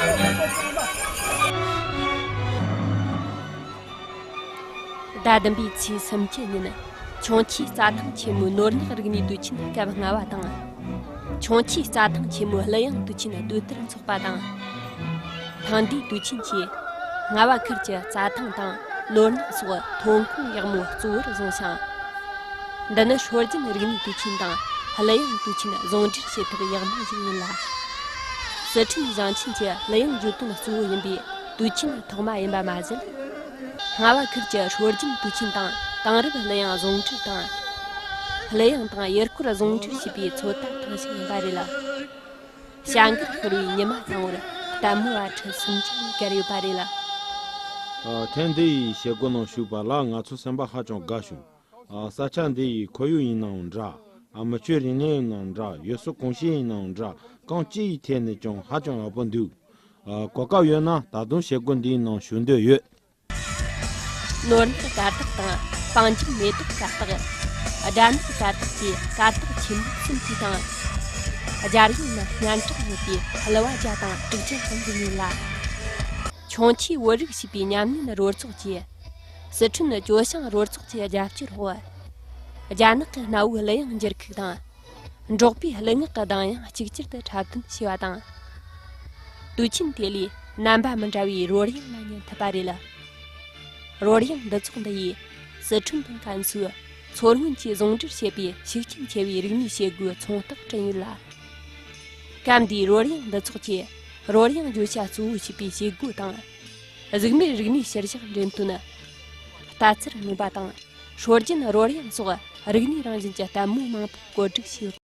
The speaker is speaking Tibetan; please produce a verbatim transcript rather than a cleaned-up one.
ཟླ་བདུན་པའི་ཚེས་སུམ་ཅུ་ཉིན། ཁྱུང་མཁྱུའི་རྩྭ་ཐང་ཆེན་མོའི་ནོར་ཉག་རིག་གནས་དུས་ཆེན་སྐབས་ལྔ་བ་དང་། ཁྱུང་མཁྱུའི་རྩྭ་ཐང་ཆེན་མོའི་གླུ་དབྱངས་དུས་ཆེན་ཟློས་གར་འཚོགས་པ་དང་། ཐེངས་འདིའི་དུས་ཆེན་གྱིས་རྔ་བ་ཁུལ་གྱི་རྩྭ་ཐང་དང་ནོར་ཉག་སོགས་ཐོན་ཁུངས་ཡག་མོ་གཙོ་བོར་བཟུང་ཞིང་། འདི་ནི་སྲོལ་རྒྱུན་རིག་གནས་དུས་ཆེན་དང་གླུ་དབྱངས་དུས་ཆེན་ཟུང་འབྲེལ་བྱེད་ཐབས་ཡག་མོ་ཞིག་ཡིན་ལ། སི་ཁྲོན་ཞིང་ཆེན་གྱི་གླུ་དབྱངས་བརྗོད་དོན་གཙོ་བོ་ཡིན་པའི་དུས་ཆེན་ཐོག་མ་ཡིན་པ་མ་ཟད། རྔ་བ་ཁུལ་གྱི་སྲོལ་རྒྱུན་དུས་ཆེན་དང་དེང་རབས་གླུ་དབྱངས་ཟུང་འབྲེལ་དང་། གླུ་དབྱངས་དང་ཡུལ་སྐོར་ཟུང་འབྲེལ་བྱེད་པའི་ཚོད་ལྟ་ཐེངས་ཤིག་ཡིན་པ་རེད་ལ། བྱ་འགུལ་ཤོར་བའི་ཉི་མ་ཚང་བར་ལྟད་མོ་བ་ཁྲི་སུམ་ཅུ་ཡིས་བརྒལ་ཡོད་པ་རེད་ལ། ཨ། ཐེངས་འདི་ཡི་བྱེད་སྒོ་ནང་ཞུགས་པ་ལ་ང་ཚོ་སེམས་པ་ཧ་ཅང་དགའ་བྱུང་། ཨ། ས་ཆ་འདི་ཡི་ཁོར་ཡུག་ཡིན་ནའང་འདྲ། ཨ། མི་ཆོས་རིག་གནས་ཡིན་ནའང་འདྲ། ཡུལ་སྲོལ་གོམས་གཤིས་ཡིན་ནའང་འདྲ། གང་ཅི་ཡི་ཐད་ནས་ཀྱང་ཧ་ཅང་ཡག་པོ་འདུག། ཨ། གོ་སྐབས་ཡོད་ན་ད་དུང་བྱེད་སྒོ་འདིའི་ནང་ཞུགས་འདོད་ཡོད། ནོར་ཉག་གར་སྟེགས་དང་སྤང་རྒྱན་མེ་ཏོག་གར་སྟེགས། སྦྲ་ནག་གར་སྟེགས་བཅས་གར་སྟེགས་ཆེན་པོ་གསུམ་དེའི་སྟེང་། སྦྱར་ཡིག་ནི་སྙན་གྲགས་ཡོད་པའི་གླུ་བ་བརྒྱ་དང་དྲུག་ཅུ་ཙམ་ཞིག་ཡིན་ལ། ཁྱུང་མཁྱུའི་བོད་རིགས་ཞེས་པའི་ཉམས་ལེན་རོལ་ཚོགས་ཀྱིས། སི་ཁྲོན་ཇོ་ཤང་རོལ་ཚོགས་ཀྱི་རྒྱབ་སྐྱོར་འོག་རྒྱ་ནག་གི་གནའ་བོའི་གླུ་དབྱངས་འགྱུར་ཁུག་དང་། འབྲོག་པའི་གླུ་ངག་གི་གདངས་དབྱངས་གཅིག་གྱུར་དུ་འཁྲབ་སྟོན་བྱས་པ་དང་། དུས་ཆེན་དེ་ལས་རྣམ་པ་མི་འདྲ་བའི་རོལ་དབྱངས་ལ་ཉན་ཐུབ་པ་རེད། རོལ་དབྱངས་འདུ་ཚོགས་འདི་ཡིས་སི་ཁྲོན་དང་ཀན་སུའུ་མཚོ་སྔོན་གྱིས་ཟུང་འབྲེལ་བྱས་པའི་ཤུགས་རྐྱེན་ཆེ་བའི་རིག་གནས་བྱེད་སྒོའི་ཚོང་རྟགས་བསྐྲུན་ཡོད་ལ། སྐབས་འདིའི་རོལ་དབྱངས་འདུ་ཚོགས་ཀྱིས་རོལ་དབྱངས་བརྗོད་བྱ་གཙོ་བོ་བྱས་པའི་བྱེད་སྒོ་དང་། གཟུགས་མེད་རིག་གནས་གཤིས་བཞག་འགྲེམས་སྟོན། རྟ་རྩལ་རྔོན་པ་དང་སྲོལ་རྒྱུན་རོལ་དབྱངས་སོགས་རིག་གནས་རང་བཞིན་གྱི་ལྟད་མོ་མང་པོ་བཀོད་སྒྲིག་བྱས་ཡོད།